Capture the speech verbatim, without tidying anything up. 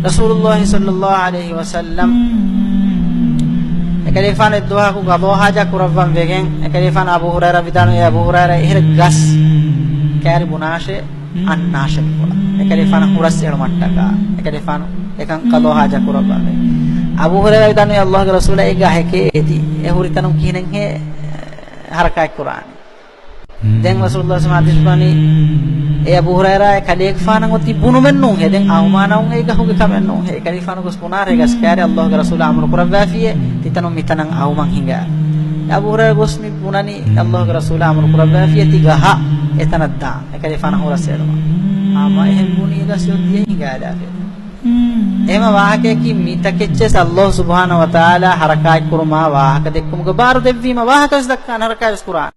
ރަސޫލުﷲ ޞައްލަﷲ ޢަލައިހި ވަސައްލަމް އެކަލޭގެފާނު އެއްދުވަހަކު ޤަޟާ ޙާޖާ ކުރައްވަން ވެގެން، އެކަލޭގެފާނު އަބޫ ހުރައިރާ ވިދާޅުވި، އޭ އަބޫ ހުރައިރާ، އެހެރަ ގަސް ކައިރި ބުނާށޭ، އަންނާށޭ ކޮޅަށް. އެކަލޭގެފާނަށް ހުރަސް އެޅުމަށްޓަކާ، އެކަލޭގެފާނު އެކަން ޤަޟާ ޙާޖާ ކުރައްވަން ވެ. އަބޫ ހުރައިރާ ވިދާޅުވި، ﷲގެ ރަސޫލާ، އެ ގަހެކޭ އެދި، އެ ހުރި ތަނުން ކިހިނެއްހޭ ޙަރަކާތް ކުރާނީ؟ ދެން ރަސޫލުﷲ ޞައްލަﷲ ޢަލައިހި ވަސައްލަމް ވިދާޅުވި، އޭ އަބޫ ހުރައިރާ، އެކަލޭގެފާނަށް އޮތީ ބުނުމެއްނޫންހޭ، ދެން އައުމާނައުން އެ ގަހުގެ ކަމެއްނޫންހޭ. އެކަލޭގެފާނު ގޮސް ބުނާށޭ ގަސް ކައިރި ﷲގެ ރަސޫލާ އަމުރު ކުރައްވާފިއޭ، ތިތަނުން މިތަނަށް އައުމަށް ހިނގާ. އަބޫ ހުރައިރާ ގޮސް މި ބުނަނީ ﷲގެ ރަސޫލާ އަމުރު ކުރައްވާފިއޭ ތި ގަހަށް އެތަނަށް ދާން. އެކަލޭގެފާނަށް ހުރަސް އެޅުމަށް. ހަމަ އެހެން ބުނީ ގަސް އޮތީ ހިނގާލާފި. އެހެން ވާހަކަޔަކީ މިތަކެއްޗެސް ﷲ ސުބްޙާނަހޫ ވަތަޢާލާ ޙަރަކާތް ކުރުމާ ވާހަކަ ދެއްކުމުގެ ބާރު ދެއްވީމަ ވާހަކަ ވެސް ދައްކާނެ، ޙަރަކާތް ވެސް ކުރާނެ.